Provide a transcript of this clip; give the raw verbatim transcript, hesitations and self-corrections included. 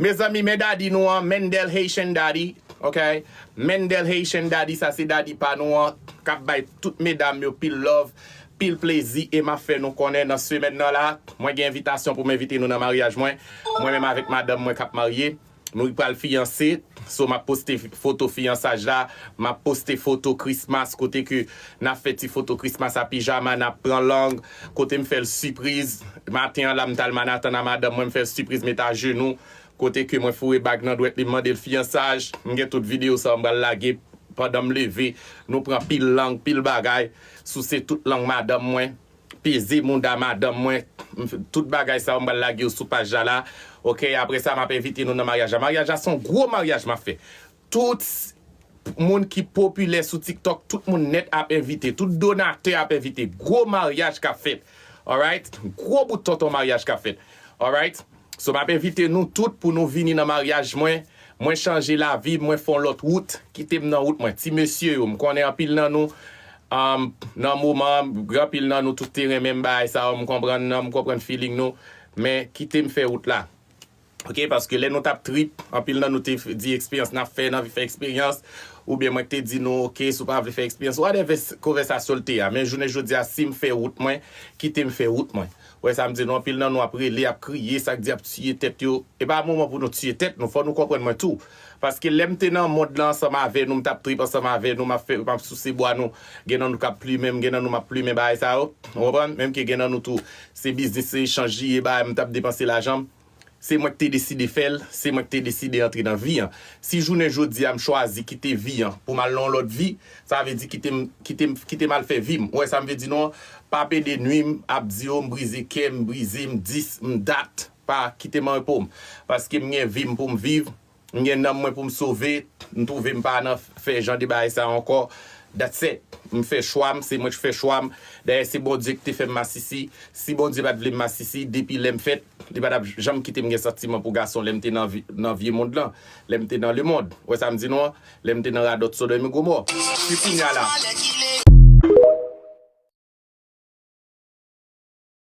Mezanmi, men daddy nou an, Mendel Haitian Daddy, ok? Mendel Haitian Daddy, sa se daddy pa nou an, k ap bay tout medam yo pil love, pil plezi, e m ap fè nou konnen nan semèn nan la, mwen gen envitasyon pou m envite nou nan maryaj mwen. Mwen menm avèk madanm mwen k ap marye, nou pral fiyanse. So, m ap poste fi- foto fiyansaj la, m ap poste foto Christmas, kote ke n ap fè ti foto Christmas a pijama, n ap pran lang, kote m fè l sipriz. Maten an la, m t al Manhattan a madanm mwen, m fè l sipriz, met ajenou. Kote ke mwen foure bag nan dwèt li, m mande l fiyansaj. M gen tout videyo sa yo, m pral lage pandan m leve. Nou pran pil lang, pil bagay. Souse tout lang madanm mwen. Peze mouda madanm mwen. M f- Tout bagay sa yo, m pral lage yo sou paj la la. Ok, apre sa, m ap envite nou nan maryaj la. Maryaj la se yon gwo maryaj m ap fè. Tout moun ki popilè sou TikTok, tout moun nèt ap envite. Tout donatè ap envite. Gwo maryaj k ap fèt. Alright? Gwo bout tonton maryaj k ap fèt. Alright? So, m ap envite nou tout pou nou vini nan maryaj mwen. Mwen chanje lavi, mwen fè yon lòt wout. Kite m nan wout mwen. Ti mesye yo, m konnen anpil nan nou, um, nan moman, anpil nan nou tout te renmen m bagay sa yo, m konprann nan, m konprann feeling nou. Men, kite m fè wout la. Ok, paske lè nou t ap trip, anpil nan nou te f- di eksperyans n ap fè, n anvi fè eksperyans, oubyen mwen te di nou, ok, si w pa vle fè eksperyans, whatever s- konvèsasyon l te a. Men jounen jodi a, si m fè wout mwen, kite m fè wout mwen. Ou wè sa m di nou, anpil nan nou ap rele, ap kriye, sa k di ap tiye tèt yo. E pa moman pou nou tiye tèt nou, fò nou konprann mwen tou. Paske lè m te nan mond lan ansanm avè nou, m t ap trip ansanm avè nou, m ap fè, m ap souse bwa nou, gen nan nou k ap plimen m, gen nan nou m ap plimen bagay sa yo. Ou konprann? Menm ke gen nan nou tou, se biznis, se echanj li ye, bagay, m t ap depanse lajan m. Se mwen ki te deside fè l, se mwen ki te deside antre nan vi an. Si jounen jodi a m chwazi kite vi an pou m al nan yon lòt vi, sa vle di kite m, kite m, kite m al fè vi m. Ou wè sa m vle di nou an? Pa pede nwi m, ap di yo m brize kè, m brize, m dis, m dat. Pa kite m anrepo m. Paske m gen vi m pou m viv, m gen nanm mwen pou m sove, m twouve m pa nan fè jan de bagay sa ankò. That's it. M fè chwa m, se mwen ki fè chwa m. Dayè, se Bondye ki te fè m masisi. Si Bondye pa t vle m masisi, depi lè m fèt, li pa t ap janm kite m gen santiman pou gason lè m te nan, vi- nan vye mond lan, lè m te nan lemonn. Ou wè sa m di nou an? Lè m te nan radòt Sodòm e Gomò. Pi kounye a la.